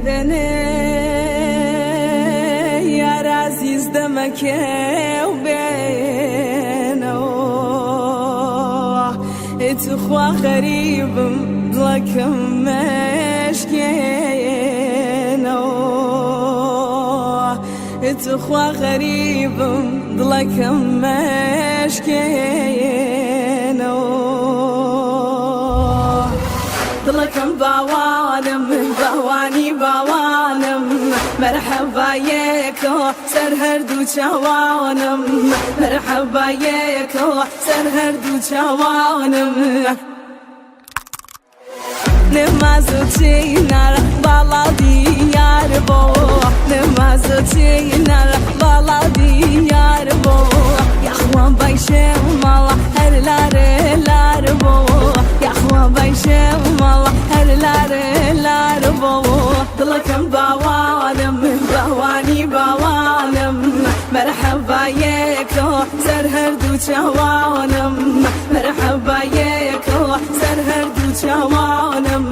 بێنێ یار ئازیز دەمەکێ و بێنەوە تخوا غەریبم دڵەکەم مەشکێنەوە تخوا غەریبم دڵەکەم مەشکێنەوە دڵەکەم باوانم باوانی باوانم مەرحەبا یەکۆ سەر هەردوو چاوانم مەرحەبا یەکۆ سەر هەردوو چاوانم نماز و چینار باڵا دیار بۆ نماز و چینار باڵا دیار بۆ یاخوا بای ماڵە هەر لارێ لار بۆ یاخوا بای ماڵە هەر لارێ لار بۆ دڵەکەم باوانم باوانی باوانم مەرحەبا یەکۆ سەر هەردوو چاوانم مەرحەبا یەکۆ سەر هەردوو چاوانم.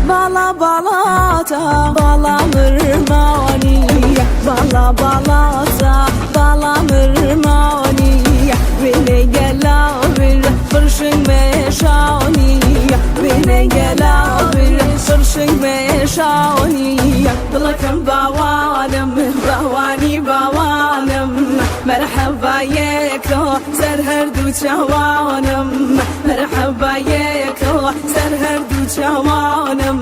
باڵا باڵاتا باڵا مرمانی باڵا باڵاتا باڵا مرمانی وێنەی گەلاور فرشنگ مێشانی وێنەی گەلاور فرشنگ مێشانی دڵەکەم باوانم باوانی باوانم مەرحەبا یەکۆ سەر هەردوو چاوانم مەرحەبا یەکۆ سەر هەردوو چاوانم.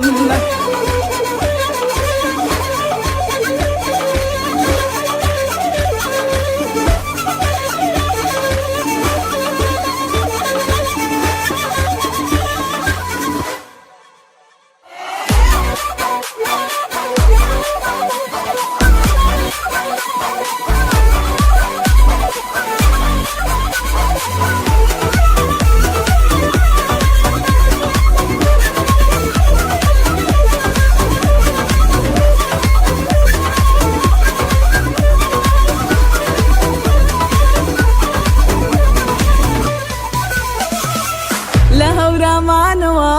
لە هەورامانەوە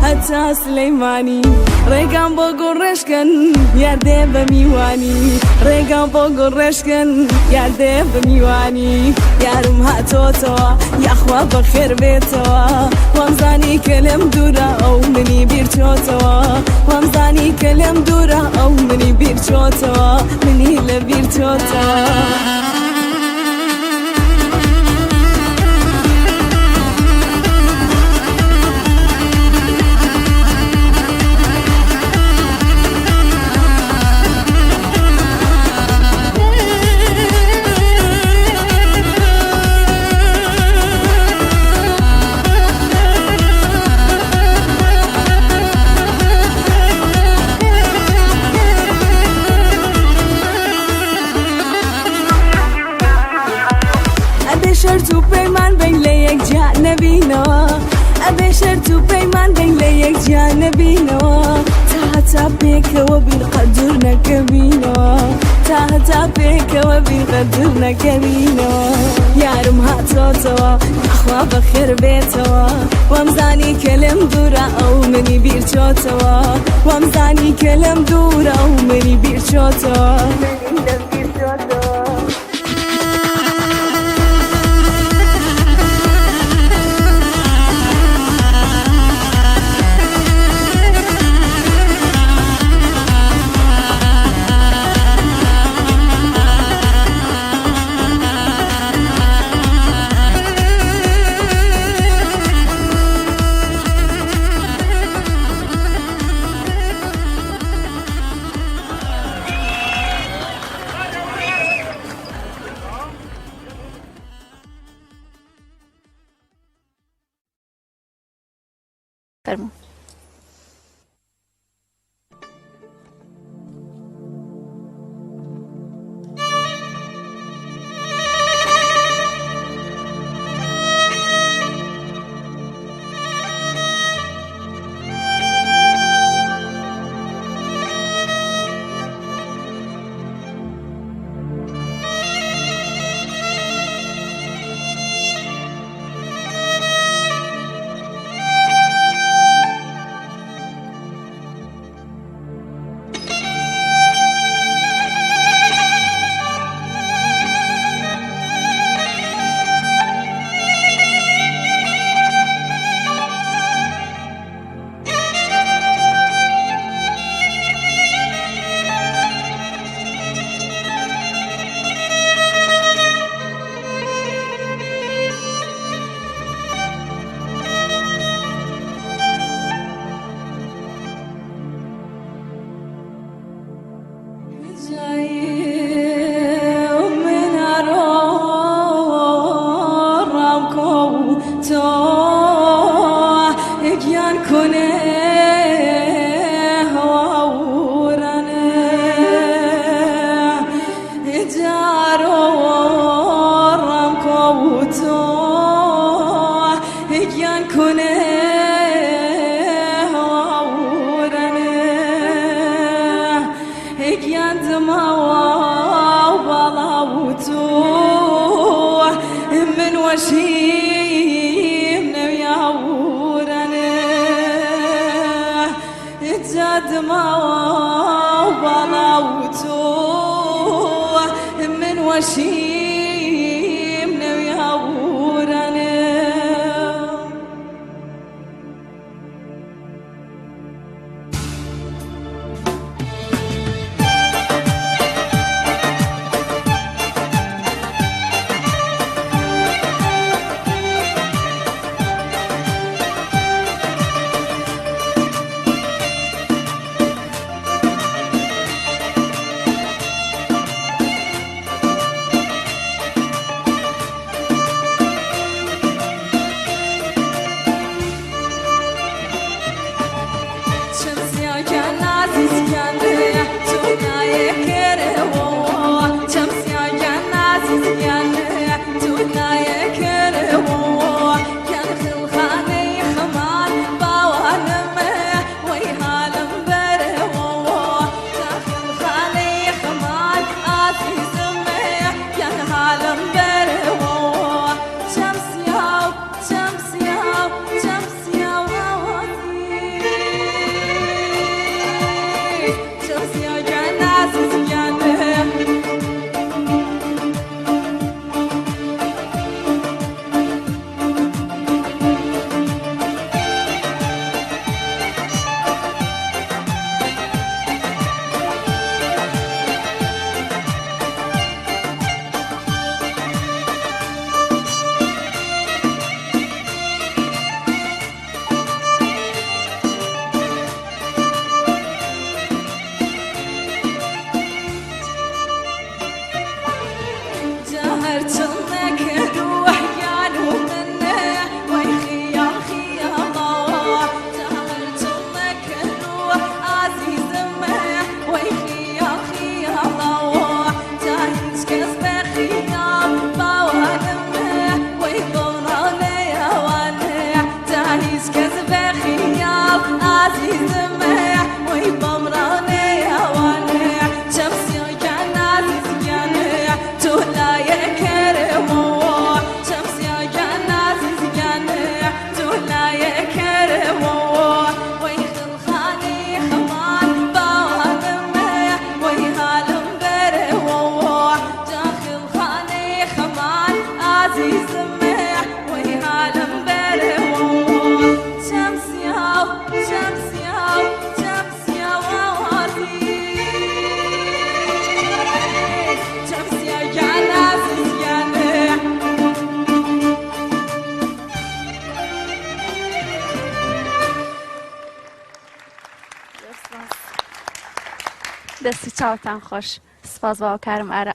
هەتا سلەیمانی ڕێگام بۆ گوڕێشکەن یاردێ بە میوانی ڕێگام بۆ گوڕێشکەن یاردێ بە میوانی یارم هاتۆتەوە یاخوا بەخێر بێتەوە وامزانی کە لێم دوورە ئەو منی بیر چۆتەوە وامزانی کە لێم دوورە ئەو منی بیر چۆتەوە منی لە بیر چۆتەوە. ئەبێ شەرت و پەیمان بین لە یەک جیا نەبینەوە ئەبێ شەرت و پەیمان بین لە یەک جیا نەبینەوە تا هەتا پێکەوە بین قەت دوور نەکەوینەوە تا هەتا پێکەوە بین قەت دوور نەکەوینەوە یارم هاتۆتەوە یاخوا بەخێر بێتەوە وامزانی کە لێم دوورە ئەو منی بیر چۆتەوە وامزانی کە لێم دوورە ئەو منی بیر چۆتەوە منی لەم بیر چۆتەوە. فەرموو. وەشیم نەویاورانێ جادماوە باڵا و تۆ من وەشیم نەویاورانێ. دەستی چاوتان خۆش، سپاس باوەکارم ئارا.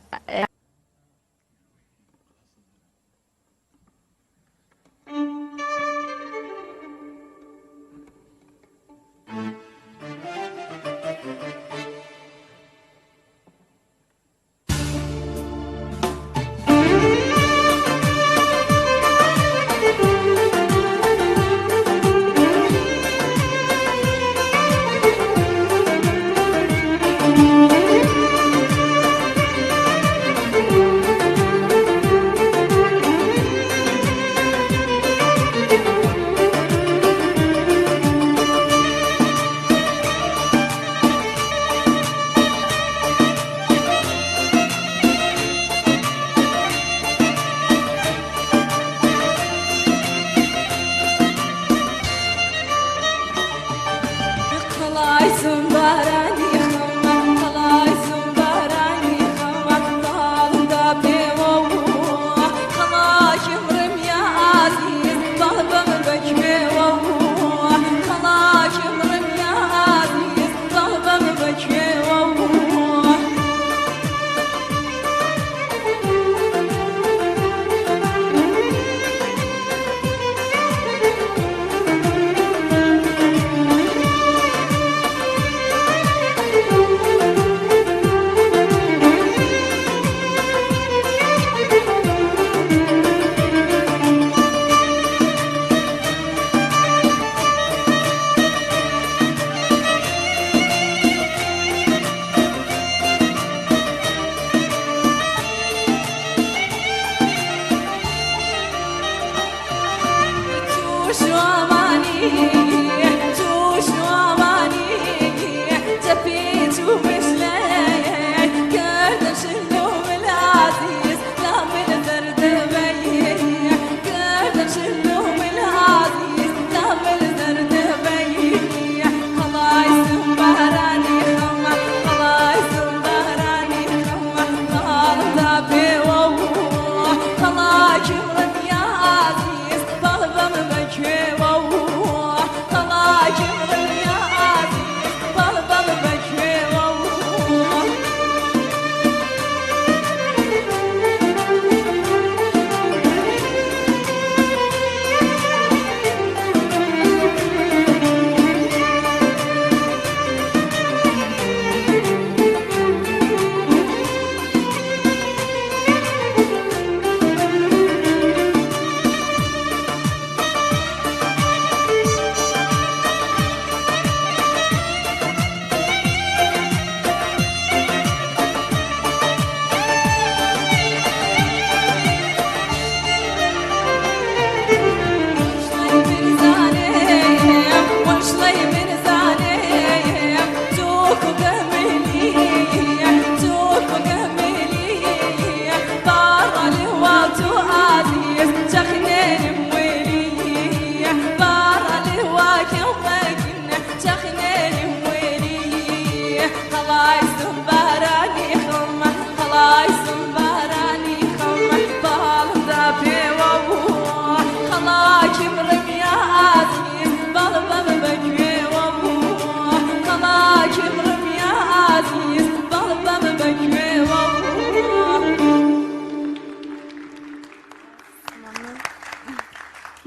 کم ڕمیا ئازیز باڵ بەم بەکوێوە.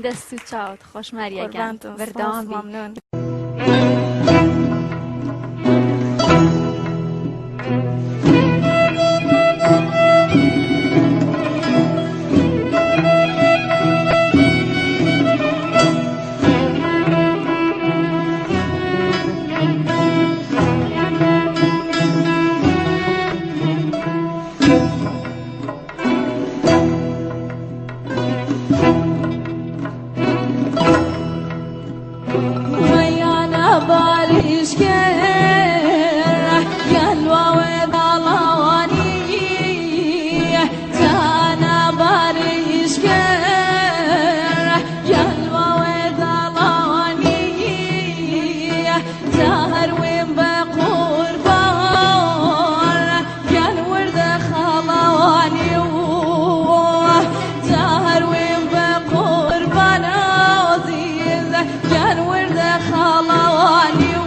دەست و چاوت خۆش ماریا گیان قوربانتم، سپاس، بەردەوام بی. مەمنون. ویانا باریشکە گەلواوێ داڵاوانی تانا باریشکە گەلواوێ داڵاوانی تا هەروێم بە قوربان گەل وردە خاڵاوانی و تا هەروێم بە قوربان ئازیز گەل وردە خاڵاوانی و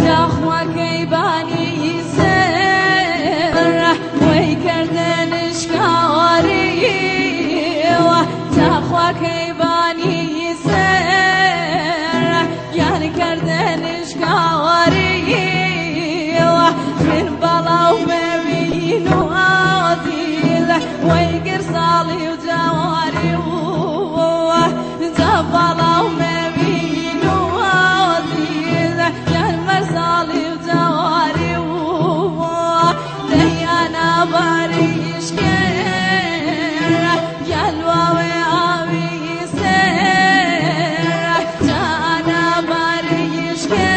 تاخواکەی بانی سەر وەی کردن شکاریوە تاخواکەی بانی سەر یان کردن شکاریوە من بەڵاو مەوین و ئازیز وەی گر ساڵی و جاواری و تا بەڵاو مەوین و ئازیز یان مەرساڵی و جاواری و دەیانە باریشکێ گەلواوێ ئاوی سێر تانا باریشکێ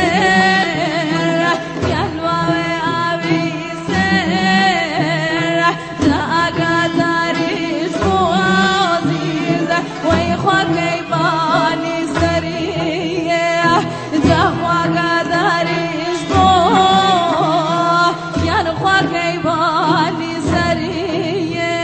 گەلواوێ ئاوی سێر تا ئاگاداریش بوو ئازیز وەی خواکەی بانی سەریە تا خواگاداریش بوو یان خواکەی بانی سەریە.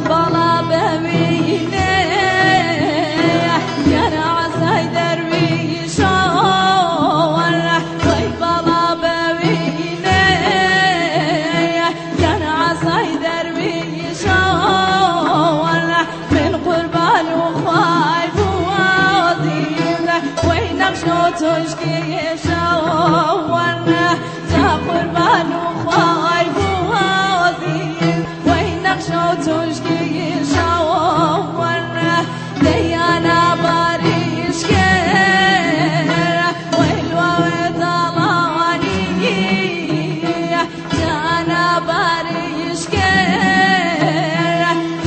بەڵا بەوینێ یان عەسای دەرویشەوە وەی بەڵا بەوینێ یان عەسای دەرویشەوە من قوربان و خوای بوو ئازیز وەی نەخش و تۆشکێشەوە تا قوربان و خوای بوو ئازیز وەی نەخش و تۆشکێشەوە دەیانە باریشکێ وەی لواوێ داڵاوانی تانا باریشکێ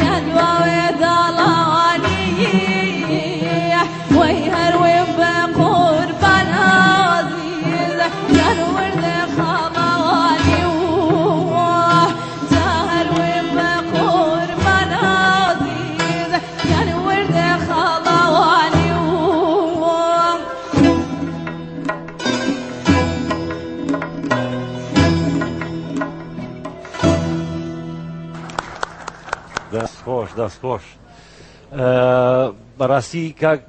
گەلواوێ داڵاوانی وەی هەروێ بە قوربان ئازیز گەل وردە خاڵاوانی و تا هەروێ بە قوربان ئازیز گەل وردە خاڵاوانی و. دەست خۆش، دەست خۆش. بەڕاستی کاک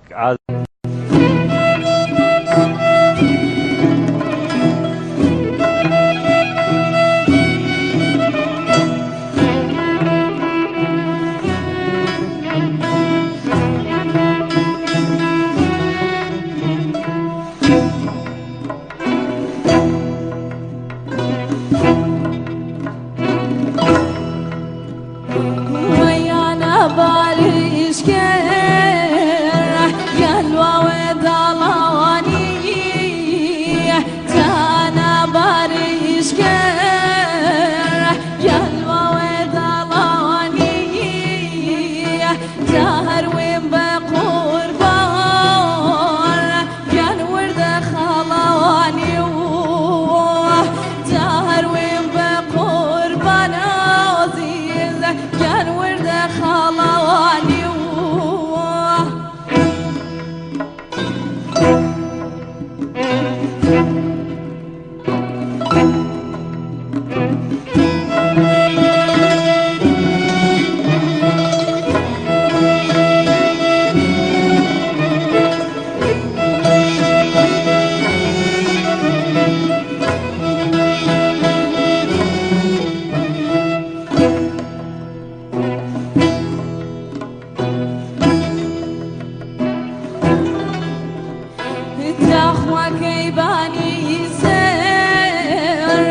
خواکەی بانی سەر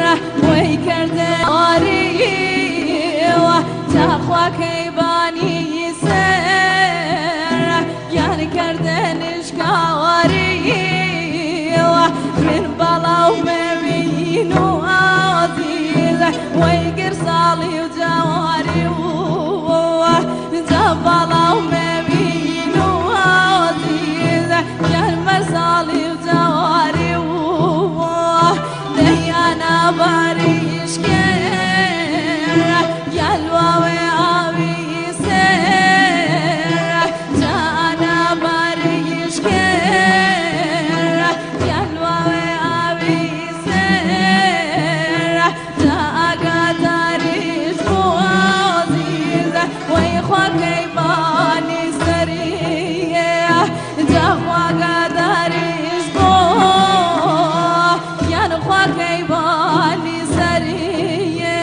وەی کردە ئاریوە تا خواکەی بانی سەر گیان کردە نشکاواریوە من بەڵاو مەوین و ئازیز وەی گر ساڵی و جاواری و جا بەڵاو مەوین و ئازیز گیان مەرساڵی و جاواری و دەیانە باریشکێ گیان ئاوی سێر جانا باریشکێ گیان ئاوی سێر جا ئاگاداریش بوو ئازیز وەی خواکەی بانی سەریە جا خواگاداریش بوو گیان خواکەی بانی سەریە.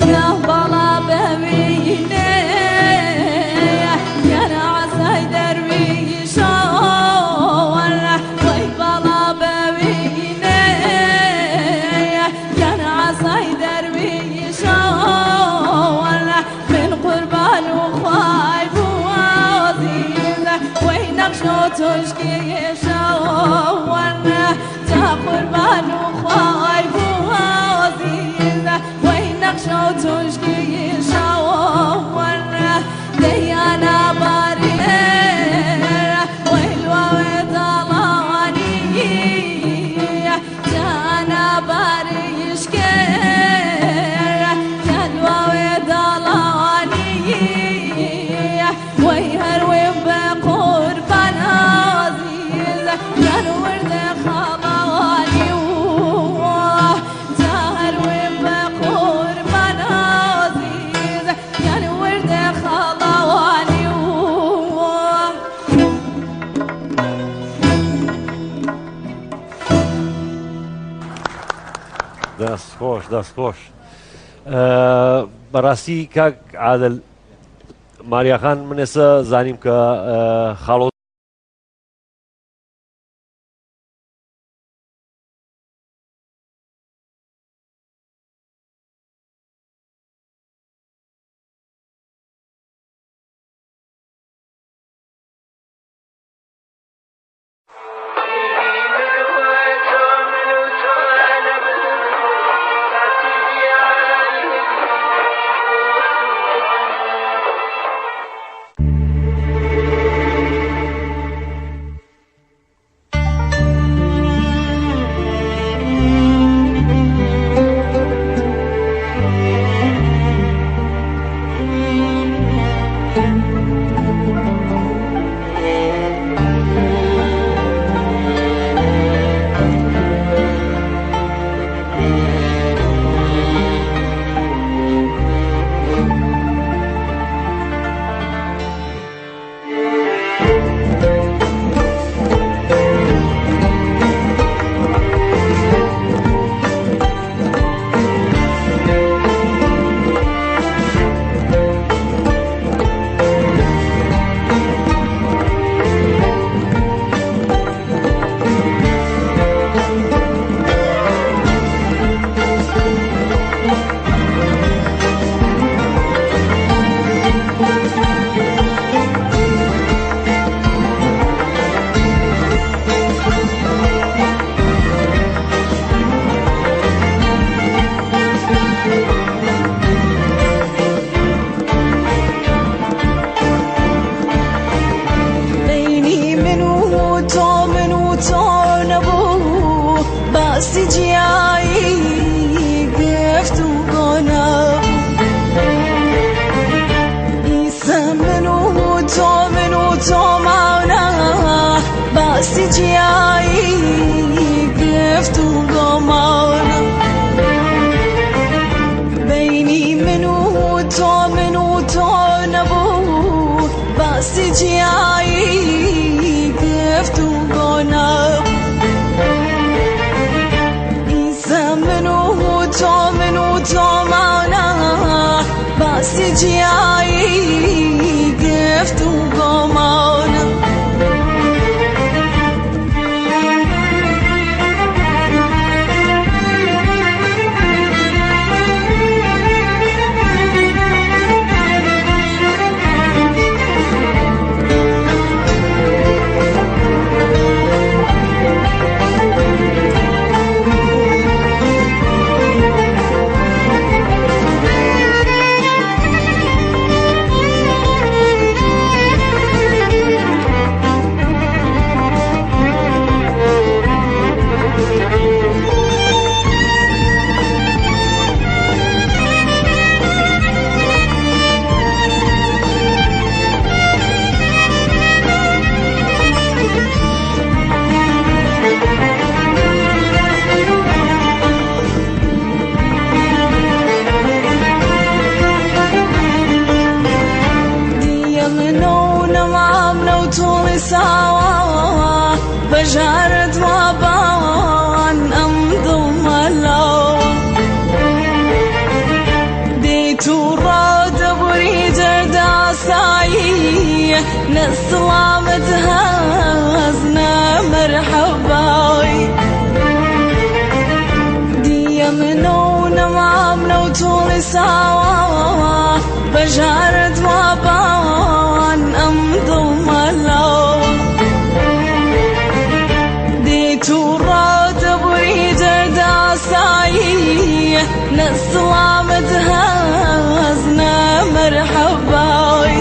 جا بەڵا بەوینێ گیان عەسای دەرویشەوە وەی بەڵا بەوینێ گیان عەسای دەرویشەوە من قوربان و خوای بوو ئازیز وەی نەخش و تۆشکێشەوە جا قوربان و خوای بوو ئازیز وەی نەخش و تۆشکێشەوە دەیانە باری وەی لواوێ داڵانی جانا باریشکێ گیان لواوێ داڵانی وەی هەروێ بە قوربان ئازیز گیان وردە خاڵانی و جا هەروێ بە قوربان ئازیز گیان وردە خاڵانی و. دەست خۆش، دەست خۆش. بەڕاستی کاک عادل، ماریاخان، من ئێستا زانیم کە خاڵۆ بینی من و تۆ، من و تۆ نەبوو باسی جیایی گفت و گۆنە ئیسە من و تۆ، من و تۆ مانا باسی جیایی گفت. جیایی گفت و گۆمانە. بەژارت وابان ئەم دڵمەلاوە دێت و ڕادەبوری دەرداسایی نە سڵامت هەز نە مەرحەبای دیە منۆ نەمام نەو تۆڵی ساوە بەژارت وابان ئەم دڵمەلاوە دێت و ڕادەبوری دەرداسایی نە سڵامت هەز نە مەرحەبای.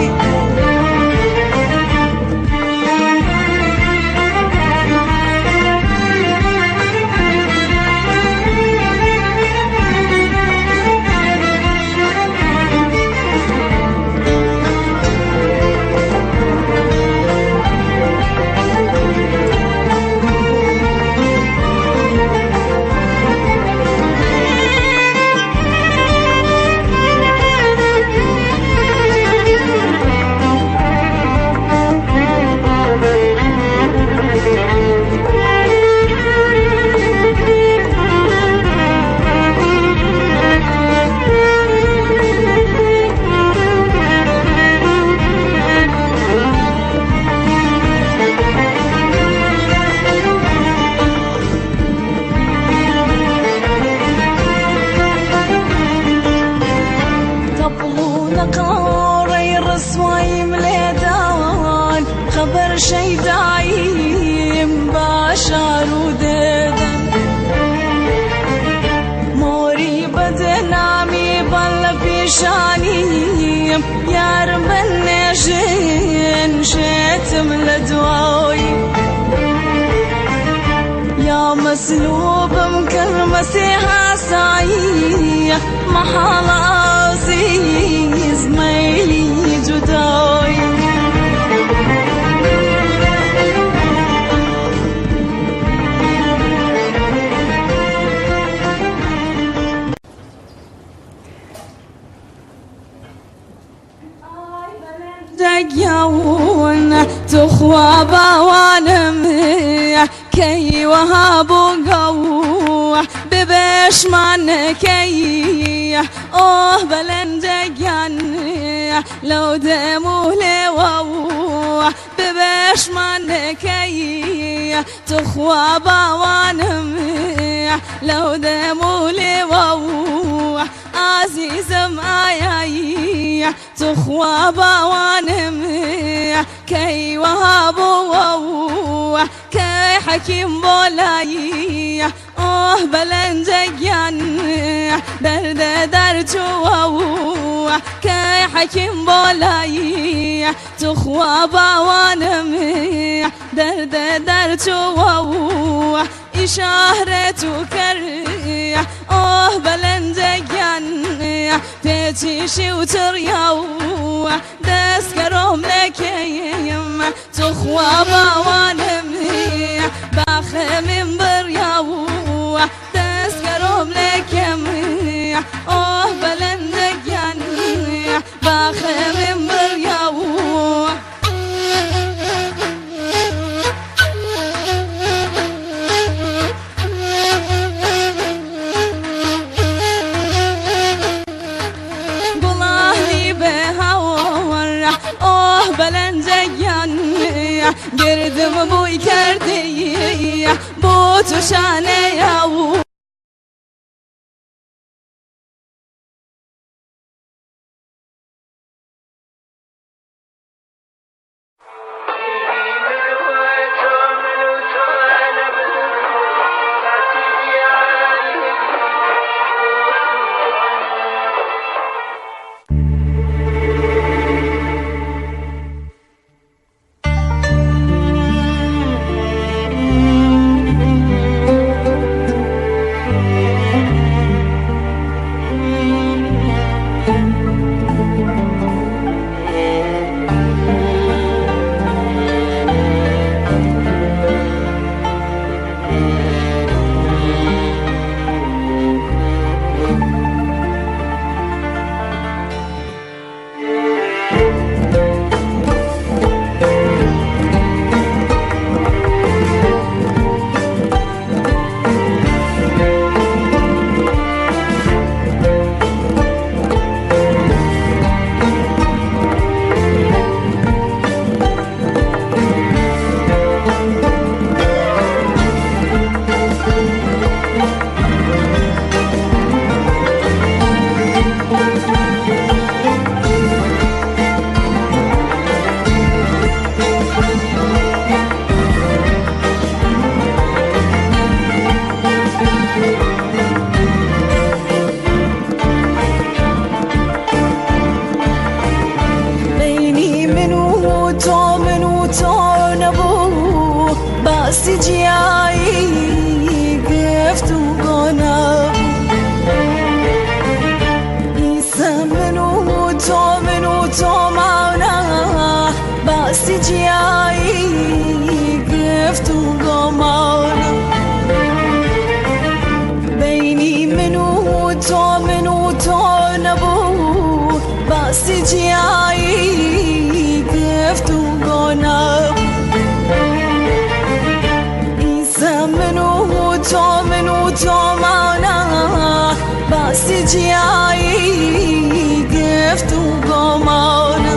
شەیداییم باشار و دەدەن مۆری بەدنامی بەن لە پیشانیم یارم بنێژن شێتم لە دوای یا مەسلوبم کرد مەسیحا سایی مەحاڵ عەزیز مەیلی جودایی. دەگیاون تخوا باوانم کەی وەها بۆ گەو ببێشمان کەی ئۆه بەلەندەگیان لەو دەم و لێوە ببێشمان کەی تخوا باوانم لەو دەم و لێوە عزیزم ئایایی تخوا باوانم کەی وەها بووە کەی حەکیم بۆ لایی ئۆه بەلەنجەگیان دەردە دەرچووە کەی حەکیم بۆ لایی تخوا باوانم دەردە دەرچووە ئیشارەت و کەر ئۆه بەلەنجەگیان پێچیشی و چڕیا و دەستکەرۆم لەکەیم تخوا باوانم باخەمم بڕیا و دەستکەرۆم لەکەم ئۆه بەلەنجەگیان باخەمم بڕیا و گوڵانی بۆی کردی بۆ تو شانەیە و بەینی من و تۆ من و تۆ نەبوو باسی جیایی گفت و گۆ نەبوو ئیسە من و تۆ من و تۆ ماونا باسی جیایی گفت و گۆ ماونا بەینی من و تۆ من و تۆ نەبوو باسی جیایی گفت و گۆ نەبوو ئیسە من و تۆ من و تۆ مانا باسی جیایی گفت و گۆ مانا.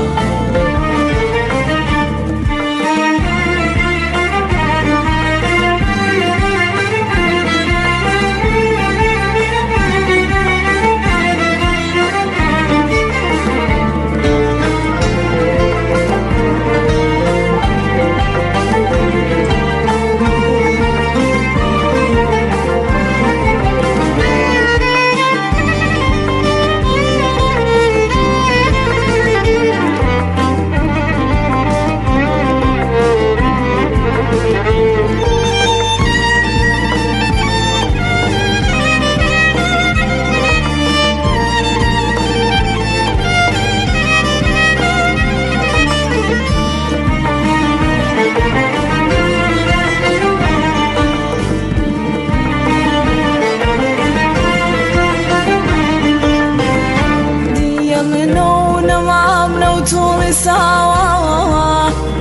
دیە منە و نەمام نە و تۆڵی ساوا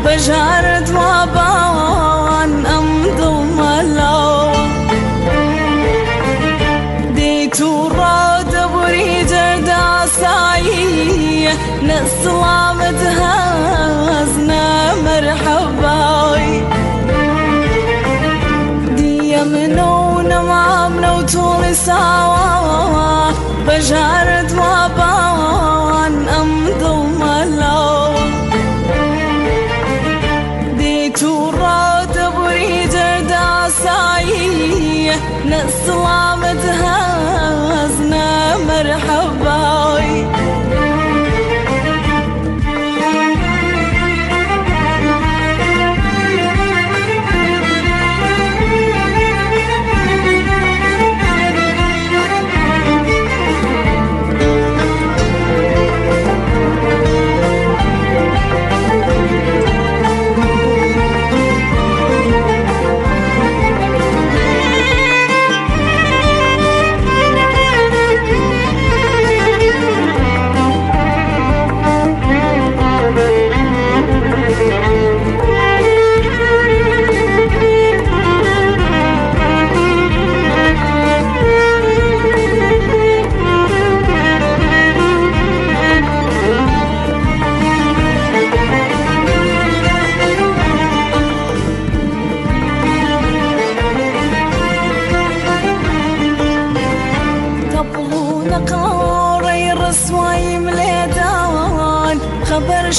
بەژارت وابان ئەم دڵمەلاوە دێت و ڕادەبوری دەرداسایی نە سڵامت هەز نە مەرحەبای. دیە منە و نەمام نە و تۆڵی ساوا بەژارت وابان ئەم دڵمەلاوە دێت و ڕادەبوری دەرداسایی نە سڵامت هەز نە مەرحەبای. Thank you.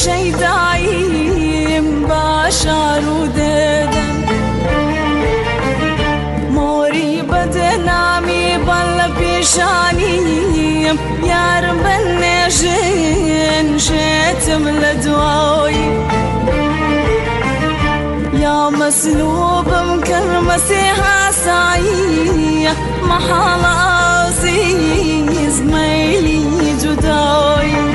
شەیداییم باشار و دەدەن مۆری بەدنامی بەڵ لە پێشانیم یارم بنێژن شێتم لە دوای یا مەسلوبم کرد مەسیحا ساییە مەحاڵە ئازیز مەیلی جودایی.